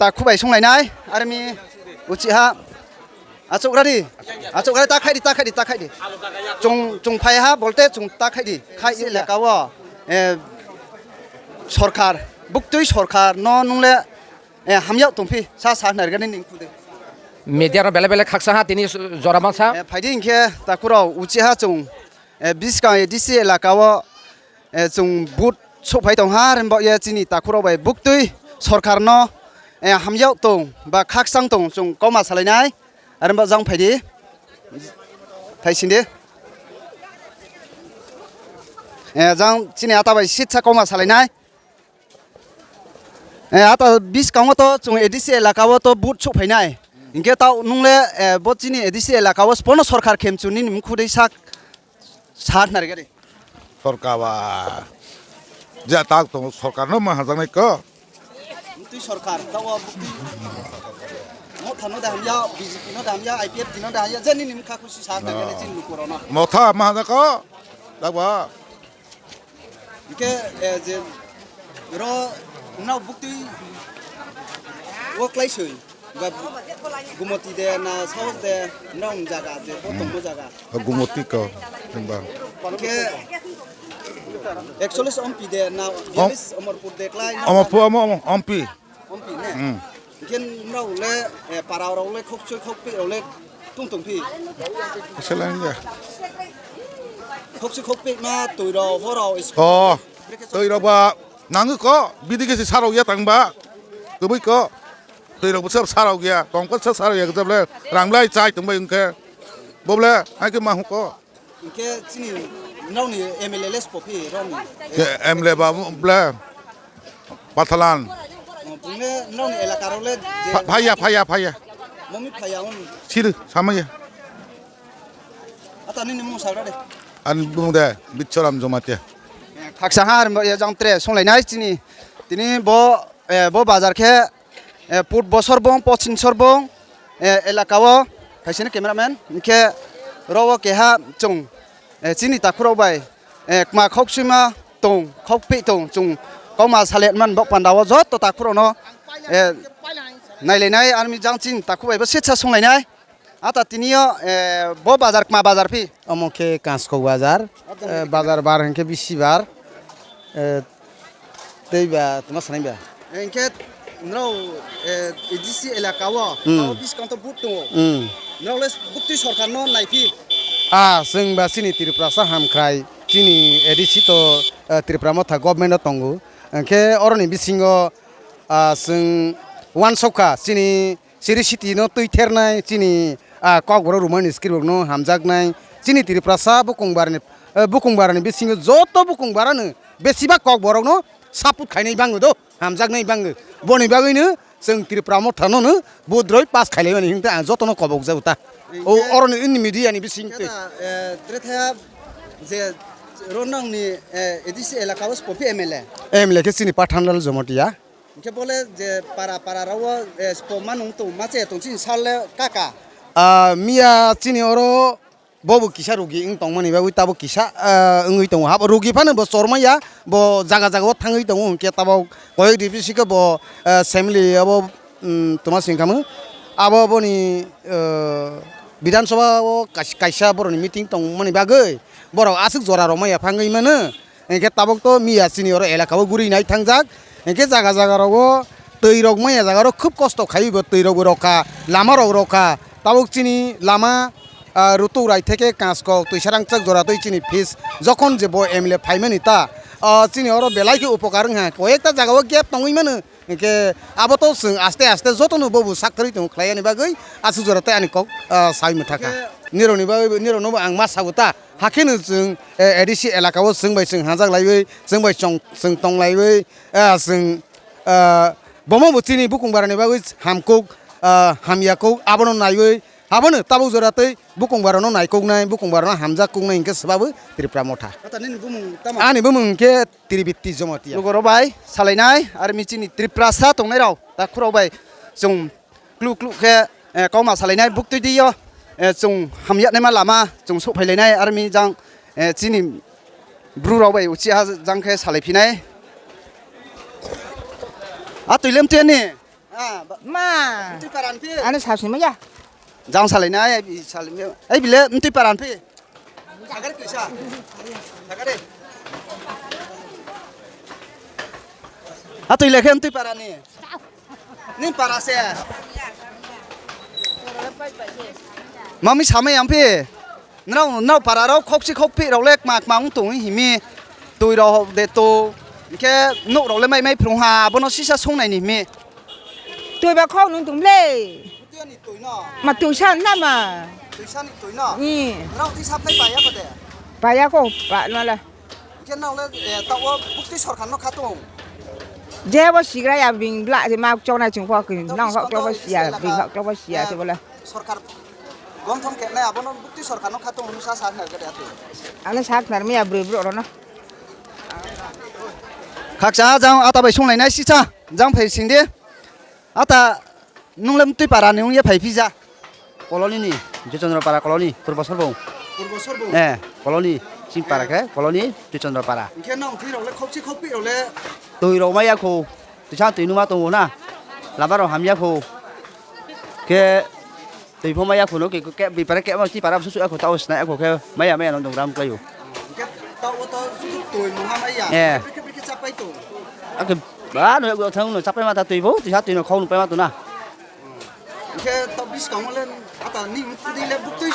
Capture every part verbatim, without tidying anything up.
Takhu bai sunglai nai, army uchih ha. Achouhgra di. Achouhgra di, ta khaih di, ta khaih di, ta khaih di. Chung, chung phai ha, bolte chung ta khaih di. Khaih elaka wo, sorkar, buktui sorkar no nung le, hamyag tongphi, sa sa nai rega ni nini mkhu dei. Media no bele bele khaksa ha, tini jora masa. Phai di hing khe, takhu rao uchih ha chung, buskang ADC elaka wo, chung vote souhphai tong ha, are baoh ye chini takhu rao bai buktui sorkar no, hamyag tong ba khakchang tong chung kauma salai nai, are baoh jang phai di, phai sing di. Jang chini ata bai sitsa kauma salai nai. Ata buskang wo to chung ADC elaka wo to vote souhphai nai. Hing khe taoh nung le, bo chini ADC elaka wo sbo no sorkar khe mchu nini mkhu dei sa, sa nai rega di. Sorkar ba, je tak tong sorkar no ma hajaknai ko. Buktui sorkar, taoh wo buktui. Motha no de hamya, BJP no de hamya, IPFT no de hamya, je nini mkha khusi sa nai rega di chini luku rao no. Motha ma hajak ko, tak ba. Hing khe, je, ro, nrao buktui wo kláisoi, ba, Gumoti de na South de, nrao ni zaga je bo tongmo zaga. Gumoti ko, himba. Hing khe, একচল্লিশ Ompi de na বিয়াল্লিশ Omorpur de klái, Omorpur, Ompi. Ompi ne? Hing khe nrao le, para rao le khokchoi khokpeh rao le tong tongphi? Khaukchoi khokpeh ma toi rao, hor rao, school. Toi rao ba nang ko, bidi khe se sarao ya tang ba. Kboi ko. Toi rao bo se sarao ya, tong ko se sarao ya khe jab le rang blai chai tong bai ong khe. Bo le, ai khe ma hung ko. Hing khe chini nrao ni MLA le sbo phi rao ni? Khe MLA ba ble Pathalan. Bung le nrao ni elaka rao le je phai ya, phai ya, phai ya. Momi phai ya on. Siri, samai ya. Ata nini mung sagra de. Ani bung de, Bichoram Jomatia. Khaksa ha, are baoh ye jang tre sunglai nai chini. Tini bo, bo bazar khe, put bosor bong, pochin sor bong, elaka wo, phaisini cameraman, hing khe ro wo keha chung, chini takhu rao bai, kma khaukchuima tong, khaukpeh tong, chung kauma salai man baoh panda wo joto takhu rao no, nailai nai, army jang chini takhu bai bo sitsa sunglai nai. Ata tini yo, bo bazar kma bazar phi? Omo khe Kanskok bazar, bazar bar hing khe bisi bar. Tei ba tma sanai ba? Hing khe nrao, ADC elaka wo, tao buskang to vote tong ou. Nrao le buktui sorkar no naiphi? A, chwng ba chini Tiprasa hamkrai, chini ADC to, Tipra Motha government o tong ou. Hing khe oro ni bising yo, chwng uansukha chini siri siti no tuithernai, chini, Kokborok rwmani script rok no hamjaknai, chini Tiprasa bukung bara ni, bukung bara ni bising yo joto bukung bara no besiba Kokborok no support khainai bang do, hamjaknai bang. Bo ni bagwi no chwng Tipra Motha no no vote roi pass khailaimani hing tei ang joto no kobok jago ta. O, oro ni media ni bising tei. Tre thaya je ro nang ni, ADC elaka wo sbo phi MLA? MLA khe chini Pathanlal Jomatia. Hing khe bo le je para para rao wo, sbo ma nung tong ma che tong chini sal le kaka. Miya chini oro bo bo kisa rugi wng tongmani bagwi tabuk kisa, wngwi tongo. Habo rugi phano bo chormai ya, bo jaga jaga o thangwi tongo, hwnkhe tabuk koyek di bisi khe bo, family abo, tma sing kha mung. Abo boni, Bidhan Sabha o kais-, kaisa borokni meeting tongmani bagwi borok aswk jora rwmai ya phangwi mano. Hingkhe tabuk to miya chini oro elaka o guri nai thangjak. Hingkhe jaga jaga rok o twi rok manya jaga rok khub kosto khaiwi bo twi rok bo rokha, lama rok rokha. Tabuk chini lama, Rutuk Rai theke Kanskok Twisarangchak jora twi chini phis jokhon je bo M L A phaimani ta, chini oro belai khe upokar wngha. Koyekta jaga o gap tongwi mano. Hingkhe abo to chwng aste aste jotono bobo saktharwi tongo khlaiyani bagwi aswk jora tei ani kok, sawi mwthakha. Nirokni bagwi, nirokno bo ang ma sago ta. Hakheno chwng, A D C elaka o chwng bai chwng hajak laiwi, chwng bai chwng, chwng tong laiwi, chwng, bomo bo chini bukung barani bagwi hamkuk, hamya kuk, abono naiwi, abono tabuk jora tei bukung barano naikuknai, bukung barano hamjak kuknai hingkhe swbabo Tripura Motha. Ani bumung hingkhe Tribiti Jomatia. Lugurok bai salainai, armi chini Tripura sa tongnai rao, takhurok bai chwng kluh kluh khe, kauma salainai, buktui di yo, chwng hamyanaima lama chwng souhphailainai, armi jang, chini bru rao bai uchi ha jang khe salaiphinai. A tui lem tui ani. Ah, ba-, ma. Mtui para ni phi? Ano sasi mai ya. Jang salai na, ai bi salai mai. Ai bi le mtui para ni phi? Sagari tuisa. Sagari. Atui le khe mtui para ni. Ni para se. Mami samai yang phi. Nrao, nrao para rao khokchi khokphi rao le kma kma ong tong hing mi. Tui rao de to. Hing khe nouh rao le mai mai phrung ha, abo no sisa sung nai ni hing mi. Tui ba khau nung tong le. Tui ni tui no. Ma tuisa na ma. Tuisa ni tui no. Ni. Nrao tui sapnai pa ya ko de. Pa ya ko, pa no le. Hing khe nrao le, eh, taoh wo buktui sorkar no kha tong. Je bo sigra ya bini bla je ma chongnai chung pho khe. Nang hok klo bo siya, bini hok klo bo siya se bo le. Sorkar gonthon khe nai abo no buktui sorkar no kha tong hing sa sa khna khe de atu. Ano sa khna mi ya broi brouh rao no. Khakcha ha jang ata bai sunglai nai sisa, jang phai sing di. Ata, nung le mtui para ni ong ye phai phi ja? Colony ni, Joychandra para colony, Purbo Sorbung. Purbo Sorbung? Eh, colony, chini para khe, colony, Joychandra para. Hing khe nang tui rao le khokchi khokphi rao le? Tui rao mai ya kho, tuisa tui numa tong ou na, lama rao ham ya kho. Khe, tui pho mai ya kho no, khe, khe, bipare khe, ma chi para susu ya kho, taoh wo sna ya kho, khe, mai ya, mai ya no dong ram klái ou. Hing khe taoh wo to susu tui mungha mai ya. Eh. Bikhe, bikhe chapai tong. Akhe, ba, no, thang no, chapai ma ta tui bo, tuisa tui no khau no pai ma tong na. Hing khe taoh buskang wo le, ata ni mkhu di le buktui,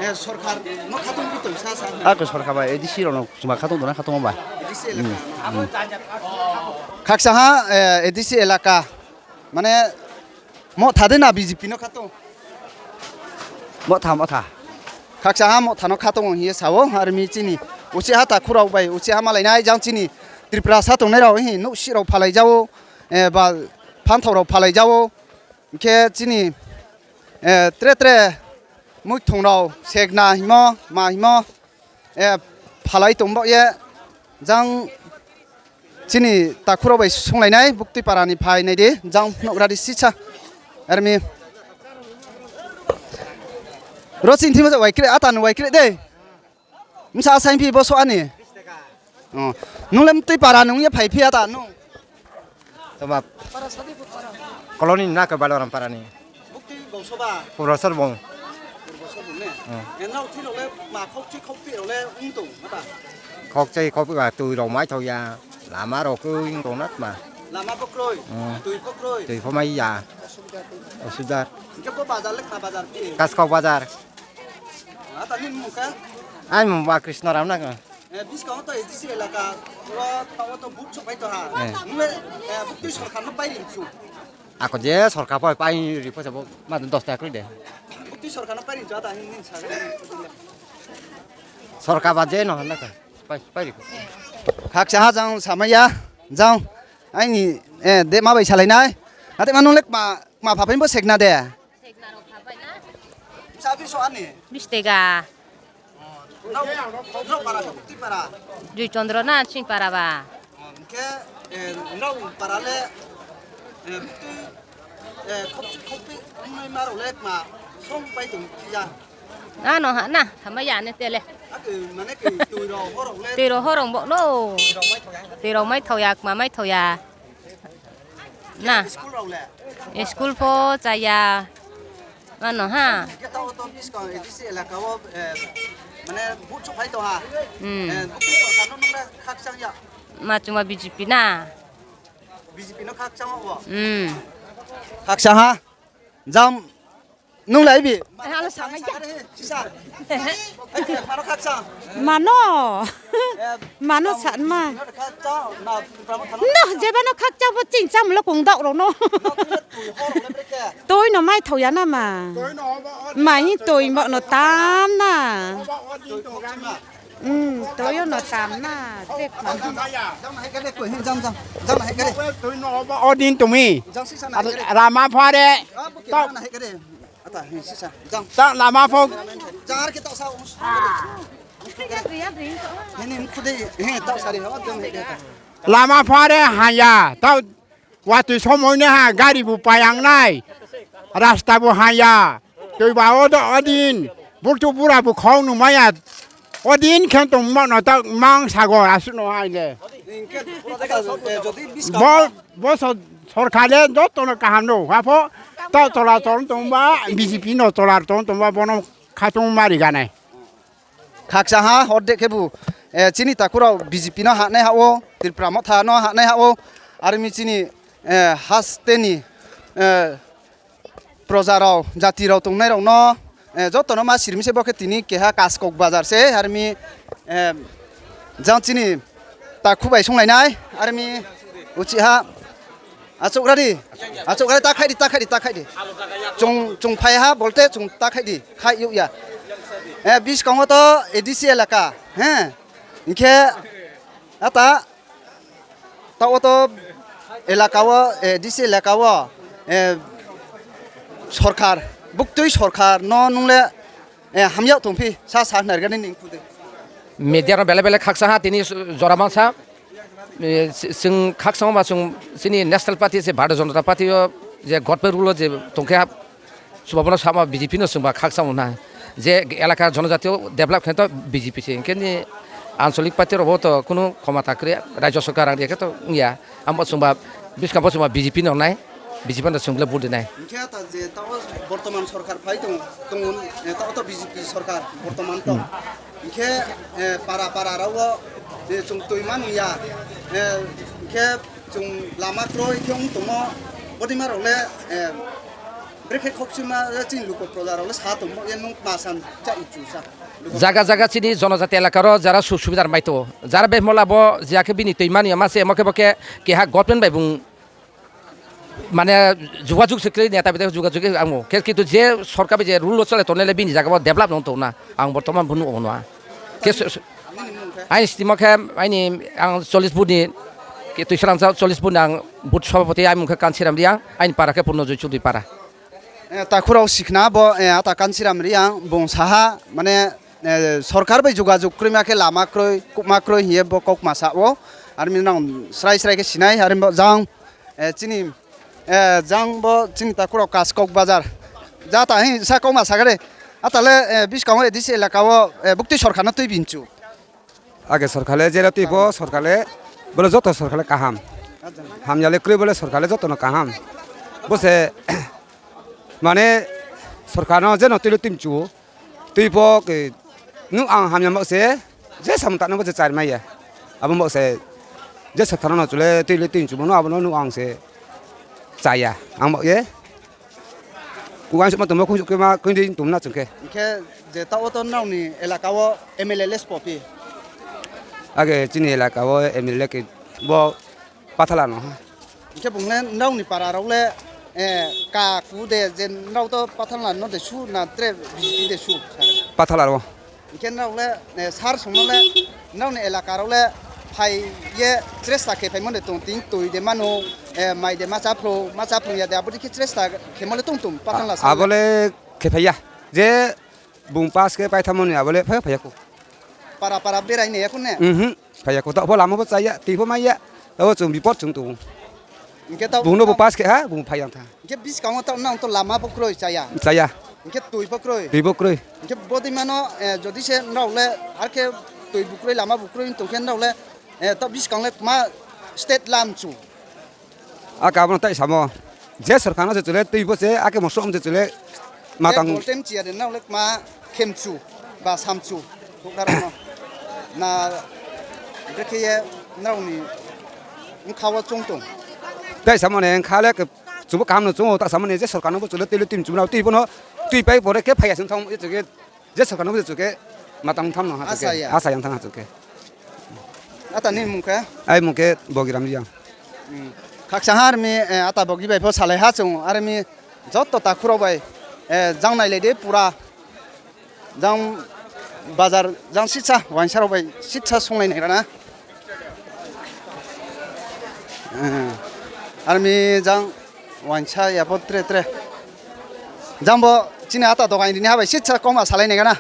eh, sorkar no kha tong buktui sa sa. Akhe sorkar bai A D C rao no chuma kha tong tong na kha tong ba. A D C elaka. Khakcha ha, eh, A D C elaka. Mane, Motha de na B J P no kha tong? Motha, Motha. Khakcha ha Motha no kha tong hing ye sa ou, are mi chini. Uchih ha takhu rao bai, uchih ha malai nai jang chini. Tripura sa tongnai rao hing, nouhsih rao phalai ja ou, eh, ba, phanthao rao phalai ja ou. Hing khe chini, eh, tre tre muithong rao, segna hingmo, ma hingmo, eh, phalai tong baoh ye, jang chini takhu rao bai sunglai nai, buktui para ni phai nai di, jang nouhgra di sisa. Are mi. Ro chini thimo je wai kre, ata ni wai kre de. Bsa saing phi bo so ani. Oh. Nung le mtui para nung ye phai phi ata nung. Toma. Colony na khe Baloram para ni. Buktui bongso ba? Purbo Sorbung. Purbo Sorbung ne? Hmm. E nrao thing rao le ma khokchi khokphi rao le ong tong, ata? Khokchi khokphi ba tui rao mai thao ya. Lama rao kroi ong tong na tma. Lama pho kroi? Hmm. Tui pho kroi? Tui pho mai ya. Osubidar. Hing khe bo bazar le kma bazar phi? Kaskau bazar. Ata ni mmung khe? Aini mmung ba Krishna Ram na khe. Eh, buskang wo to A D C elaka, wo taoh wo to vote souhphai tong ha. Eh. Nung le, eh, buktui sorkar no pai ri chu? Ako je sorkar pai, pai ri pho se bo, ma dos ta kroi de. Buktui sorkar no pai ri chu, ata hing hing sa. Sorkar ba je no hna ka, pai, pai ri. Khakcha ha jang samai ya, jang, aini, eh, de ma bai salai nai. Ate ma nung le kma, kma pha pai bo segna de. Segna rao pha pai na. Bsa biso ani? Bis tega. Nrao, nrao para khe buktui para? Joychandra na chini para ba. Hing khe, eh, nrao para le, eh, buktui, eh, khokchi khokphi ongnaima rao le kma song pai tong phi ya? Ano ha na, hamai ya ne te le. Ake, mane ke tui rao hor rao le? Tui rao hor rao bo no. Tui rao mai thao ya, kma mai thao ya. Na. School rao le? School pho chaya. Ano ha. Hing khe taoh wo to buskang A D C elaka wo, eh, mane vote souhphai tong ha. Hmm. Eh, buktui sorkar no nung le khakchang ya? Ma chungba B J P na. B J P no khakchang wo? Hmm. Khakchang ha. Jang nung le ibi? Ano samai ya. Sisa. Ai, mano khakchang. Mano. Eh, mano satma. Khakchang, na, Tipra Motha no. No, jeba no khakchang bo ching cham lo kong daoh rao no. Tui no mai thao ya na ma. Mai tui bo no tam na. Tui khakchang na. Hmm, tui yo no tam na, bek ma. Jang na hai kade, koi, jang, jang, jang na hai kade. Tui no ba odin tumi. Jang sisa na hai kade. Lama phare. Ah, buke jang na hai kade. Ata, hin sisa, jang. Tao lama pho. Jang ar ke tao sa, um. Hini mkhu de, hin tao sari ho, jang hai kade. Lama phare haya, tao Watoi somoi ni ha gari bu payang nai, rasta bu haya, tui ba odo odin, burtu bura bu khong nung maya, odin khe tongmo no ta mang sago asuh no hai le. Bo, bo so, Sorkar le joto no kaham no, ha pho, taoh tola tong tongba, B J P no tola tong tongba, bono khatung mari ganai. Khakchang ha, hor de khebu, chini takhu rao B J P no hahnai ha ou, Tipra Motha no hahnai ha ou, are mi chini, haste ni, proja rao, jati rao tongnai rao no, joto no ma sirmi se bo khe tini keha Kaskok bazar se, are mi, jang chini takhu bai songlai nai, are mi uchih ha, achouhgra di, achouhgra ta khaih di, ta khaih di, ta khaih di. Chung, chung phai ha, bolte chung ta khaih di, khaih youh ya. Buskang wo to A D C elaka, hing khe, ata, taoh wo to elaka wo, A D C elaka wo, sorkar, buktui sorkar no nung le, hamyag tongphi, sa sa nai rgani ni khu de. Media no bele bele khakchang ha, tini jora mangsa, chung khakchang ba chung chini National Party se Bharatiya Janata Party yo je government rule wo je tong khe, chuba bo no sama B J P no chungba khakchang na. Je elaka jonojati yo develop khe to B J P se, hing khe ni ancholic party rao bo to kunu khomota kri, rajyo sorkar rang ri khe to ong ya. Abo chungba, buskang pho chungba B J P no nai, B J P no chung le vote ri nai. Hing khe ta je taoh wo bortoman sorkar phai tong, tong, taoh wo to B J P sorkar bortoman tong. Hing khe, para para rao wo, chung tui man ya, hing khe chung lama kroi khe ong tongmo, bodeima rao le, brekhe khokchima, chini luku proja rao le sa tongmo ye nung ma san cha ichu sa. Zaga zaga chini jonojati elaka rao jara suk subidar mai tong ou. Jara bemhola bo je akhe bini tui man ya ma se, amo khe bo khe keha government bai bung mane jugajug se kri neta bidai jugajug ang khe kintu je sorkar bai je rule wo chole tongnai le bini zaga wo develop no tong na. Ang bortoman bo nuh ou na. Khe aini stimo khe aini ang chollish vote ni, tuisalangsa chollish vote ni ang booth sobhapoti, aimung khe Kansiram Reang, aini para khe Purnojoy Chudri para. Takhu rao sikhna bo, ata Kansiram Reang bung sa ha, mane, sorkar bai jugajug kroima khe lama kroi, kuhma kroi hing ye bo kaukma sa ou. Are mi nang srai srai khe sinai, are bo jang, chini, jang bo chini takhu rao Kaskok bazar. Ja ta hing sa kaukma sa khe de. Ata le, buskang wo A D C elaka wo, buktui sorkar no tuibi chu. Age sorkar le je le tui pho sorkar le, bo le joto sorkar le kaham. Hamya le kroi bo le sorkar le joto no kaham. Bo se, mane, sorkar no je no tui le tui mchu ou. Tui pho khe, nung ang hamya mao se, je samung tang no bo se chari mai ya. Abo mao se, je sorkar no chu le tui le tui mchumo no abo no nung ang se chaya. Ang mao ye. Kuang sukma tongmo khung suk khe ma koi di tong na chung khe. Hing khe je taoh wo to nrao ni elaka wo M L A le sbo phi? Age chini elaka wo M L A khe bo Pathala no ha. Hing khe bung le nrao ni para rao le, kaku de je nrao to Pathala no de su na tre B J P de su? Pathala rao. Hing khe nrao le, sar song no le, nrao ni elaka rao le, phai ye chesta khe phaimo de tong, tini toi de mano, mai de ma chaphlung, ma chaphlung ya de, abo dei khe chesta khemo le tong tong, Pathala sa abo le khe phai ya. Je bung pass khe paithamo ni abo le phai phai ya khou. Para para berai nai ya khou ne? Phai ya khou, taoh pho lama pho chá ya, tui pho mai ya, taoh chung bipod chung tong ou. Hing khe taoh bung no bo pass khe ha, bung phai yang tha. Hing khe buskang wo taoh nang to lama pho kroi chá ya. Chá ya. Hing khe tui pho kroi. Tui pho kroi. Hing khe bodeima no, jodi se nrao le, ar khe tui bu kroi, lama bu kroi tong khe nrao le, taoh buskang le kma state lam chu. Ake abo no tai samo. Je sorkar no se chu le tui pho se, ake mosom se chu le matang. Bol tem chi ya de nrao le kma khemchu, ba samchu, houhgra rao no. Na, brekhe ye nrao ni bkha wo choung tong. Tai samo ni bkha le khe, chubo kaham no choung ou, ta samo ni je sorkar no bo chu le tui le tui mchu nrao, tui pho no, tui pai pore khe phai ya sing thanng, je sorkar no bo chu khe matang tham no ha chu khe, asa yang thanng ha chu khe. Ata ni mung khe? Ai mung khe Bogiram Reang. Khakchang ha army, ata Bogi bai pho salai ha chung, army joto takhu rao bai, jang nailai di pura. Jang bazar, jang sitsa, uaingsa rao bai sitsa songlai nai ra na. Army jang uaingsa ya pho tre tre. Jang bo chini ata dogan ri ni ha bai sitsa kauma salai nai ra na.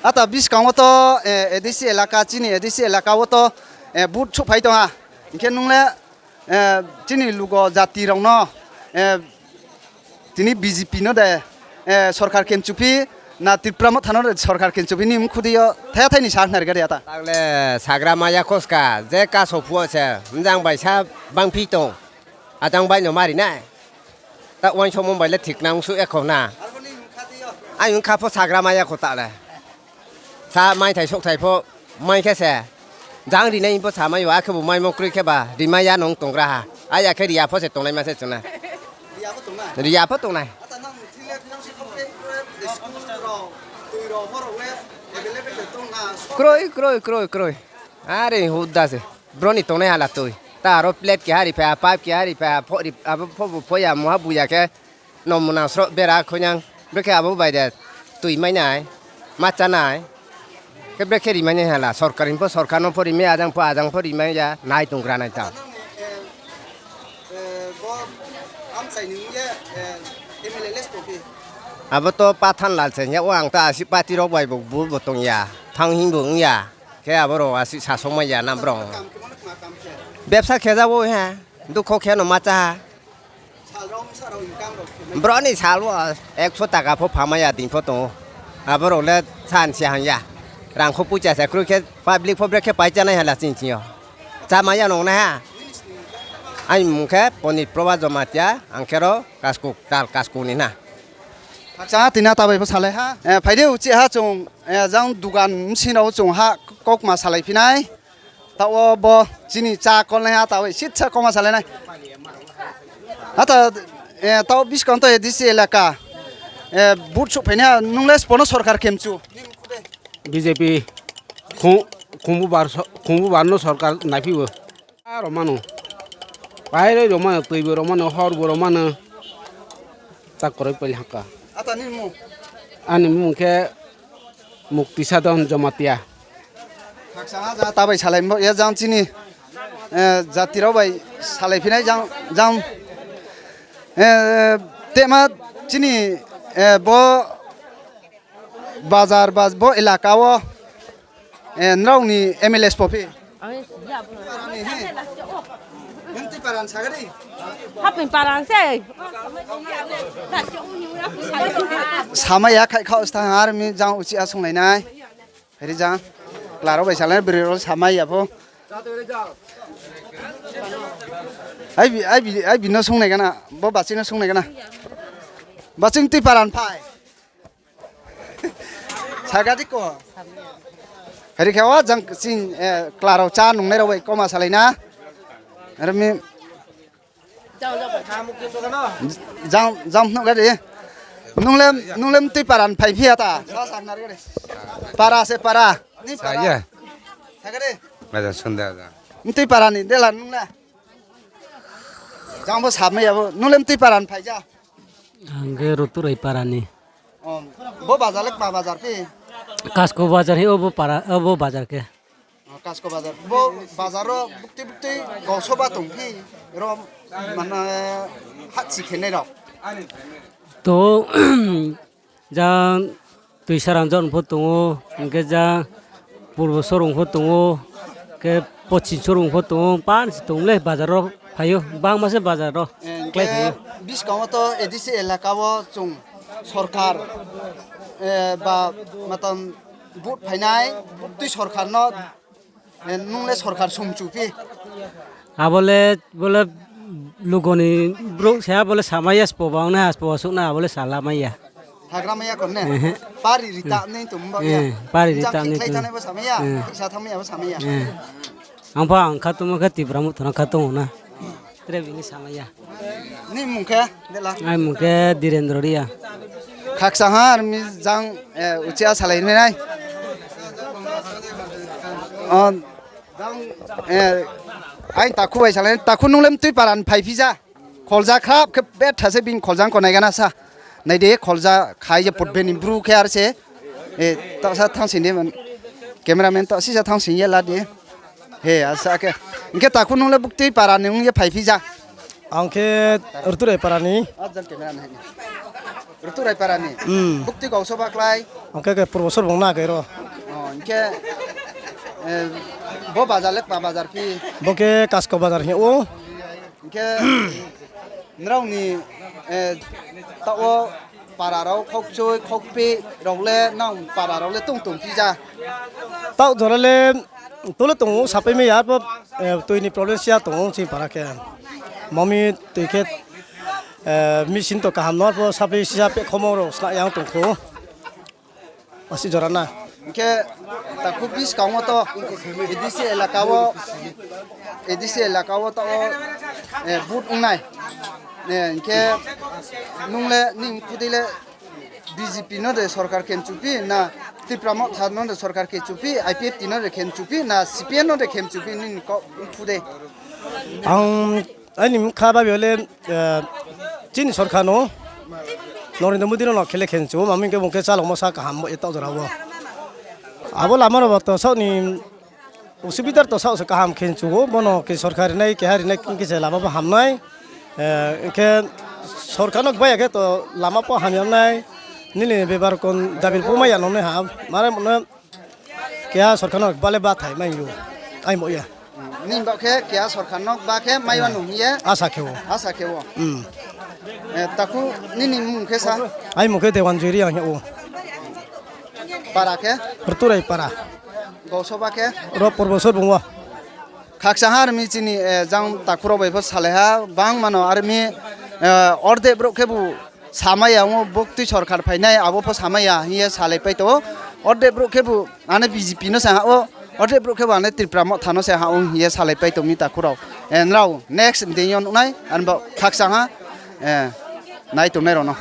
Ata buskang wo to, ADC elaka, chini ADC elaka wo to, vote souhphai tong ha. Hing khe nung le, chini lugo jati rao no, tini BJP no de, sorkar kemchu phi, na Tipra Motha no de sorkar kemchu phi ni mkhu di yo thaya thai ni sa khna ri gari ata. Tang le sagra maya khoska, je kaso phuh wo se, mjang bai sa bangphi tong. Ajang bai no mari nai. Ta uaingsouhmo bai le thik nang suh ya kho na. Aini kha pho sagra mai ya kho ta le. Sa maithai souhthai pho mai khe se. Jang rinai hing pho samai yo, akhe bo maimo kroi khe ba rimai ya nung tonggra ha. Aya khe ri ya pho se tongnaima se chung na. Ri ya pho tongnai. Kroi, kroi, kroi, kroi. Are huda se. Bro ni tongnai hala tui. Ta aro plate keha ri phai ha, pipe keha ri phai ha, pho ri, abo pho bo pho ya, muha buya khe. Nomuna sroh bera khoinang. Brekhe abo bai de tui mai nai, ma chá nai. Khe brekhe ri mai nai hala, sorkar ni pho sorkar no pho ri mai, ajang pho ajang pho ri mai ya, nai tonggra nai ta. Abo to Pathan Lal se hing ya, o ang to asuh party rao bai bo bu bo tong ya, thanng hing bo ong ya. Khe abo rao asuh sasong mai ya na brao. Bebsa khe ja wo ha, dukho khe no ma chá ha. Brao ni sal wo ekso taka pho phamai ya dei pho tong ou. Abo rao le sansi hang ya. Rang kho poicha se kroi khe public pho brekhe pai chánai hala chini thing yo. Chámai ya nung nai ha. Aini mung khe Ponit Proba Jomatia, ang khe ro Kaskuk, tal Kaskuk ni na. Khakchang ha tini ta bai pho salai ha. Phai di uchih ha chung, jang dugan bsing rao chung ha kaukma salai phi nai. Taoh wo bo chini chá kolnaiha taoh sitsa kauma salai nai. Ata, taoh buskang to ADC elaka, vote souhphai nai ha, nung le sbo no sorkar khe mchu? BJP, khungbu bar no sorkar naiphi o. Aro mano. Pairoi ro mano, tui bo ro mano, hor bo ro mano. Ta koroi pali haka. Ani mmung khe Mukti Sadon Jomatia. Khakchang ha jang ta bai salai bo ya jang chini jati rao bai salai phi nai jang, jang, tema chini bo bazar ba bo elaka wo nrao ni MLA sbo phi? Haping paran se. Samai ya khai khao sta ar mi jang uchih a sunglai nai. Phai di jang. Kla rao bai salai nai, broi rao samai ya pho. Ai bi no sungnai gana, bo baching no sungnai gana. Baching tui paran phai. Saga di ko. Phai di khe o jang ching, kla rao chá nungnai rao bai kauma salai na. Ar mi jang, jang nuh ga di. Nung le mtui para ni phai phi ya ta? Para se para. Ni para. Mtui para ni dela nung le. Jang bo samai ya bo. Nung le mtui para ni phai ja? Ang khe Ruturai para ni. Bo bazar le kma bazar phi? Kasko bazar hi o bo para, o bo bazar khe. Kasko bazar. Bo bazar wo buktui buktui gausoba tong phi ro, mane, hahchi khenai rao? To, jang Tuisarang jang pho tong ou, hing khe jang Purbo Sorong pho tong ou, khe Pochim Sorong pho tong ou, pan se tong le bazar wo phai ou, bangma se bazar wo klái phai ou. Buskang wo to ADC elaka wo chung sorkar ba matam vote phainai, buktui sorkar no nung le sorkar sumchu phi? Abo le, bo le lugo ni brouh se, abo le samai ya, sbo ba ong nai ha, sbo ba suh nai, abo le salamai ya. Hagra mai ya kon ne? Pari rita nai tong ba ya. Pari rita nai thanai bo samai ya, sa thanngmai ya bo samai ya. Ang pho ang khatungmo khe Tipra Motha no khatung ou na. Tre bini samai ya. Ni mung khe? Ai mung khe Direndra Reang. Khakchang ha, ar mi jang, uchih a salai nai. Ai takhu bai salai, takhu nung le mtui para ni phai phi ja? Kholja khrap khe betha se bini kholja ko nai gana sa. Nai di kholja khai ye putbe ni bru khe ar se. Taoh sa thanngsing di, cameraman taoh sisa thanngsing ye la di. He, asa khe. Hing khe takhu nung le buktui para ni ong ye phai phi ja? Ang khe Ruturai para ni. Ruturai para ni? Buktui gausoba klái? Ang khe, khe Purbo Sorbong na khe ro. Hing khe, bo bazar le kma bazar phi? Bo khe Kasko bazar hing ou. Hing khe, nrao ni, taoh wo para rao khoukchoi, khoukpeh rao le nang para rao le tong tong phi ja? Taoh jora le, to le tong ou, sapai mai ya, bo, tui ni problem siya tong ou chini para khe. Mami tui khe, eh, machine to kaham no pho saphi sisa pehkhomo rao sna yang tong kho. Asi jora na. Hing khe takhu buskang wo to A D C elaka wo, A D C elaka wo to, eh, vote ong nai. Eh, hing khe nung le nini mkhu dei le B J P no de sorkar khe mchuphi na, Tipra Motha no de sorkar khe chuphi, I P F T no de khe mchuphi na, C P M no de khe mchuphi nini kau mkhu dei? Ang aini mkha babi yo le, eh, chini sorkar no, Narendra Modi no no khe le khe mchu, mami khe bung khe chalongmo sa kaham bo ye taoh jora wo. Abo lama rao bo to saoh ni usubidar to saoh se kaham khe mchu ou, bono khe sorkar rinai, keha rinai, hing khe se lama bo ham nai. Eh, hing khe sorkar no gba ya khe to lama pho ham ya nai. Nini bebar kon dabil pho mai ya nung nai ha, mare mo no keha sorkar no gba le bathai mai ou, aimo ye. Nini baoh khe keha sorkar no gba khe mai ya nung hing ye asa khe ou. Asa khe ou. Eh, takhu nini mmung khe sa? Aimung khe Dewan Jui Reang hing ou. Para khe? Rturai para. Gausoba khe? Ro Purbo Sorbung wo. Khakchang ha armi chini, eh, jang takhu rao bai pho salai ha, bangma no armi, eh, ordek brouh khebu samai ya ong ou, buktui sorkar phainai abo pho samai ya hing ye salaipai tong ou. Ordek brouh khebu ane B J P no se ha ou, ordek brouh khebu ane Tipra Motha no se ha ou hing ye salaipai tong mi takhu rao. Eh, nrao next meeting yo nuhnai, ani bo khakchang ha, eh, nai tongnai rao no.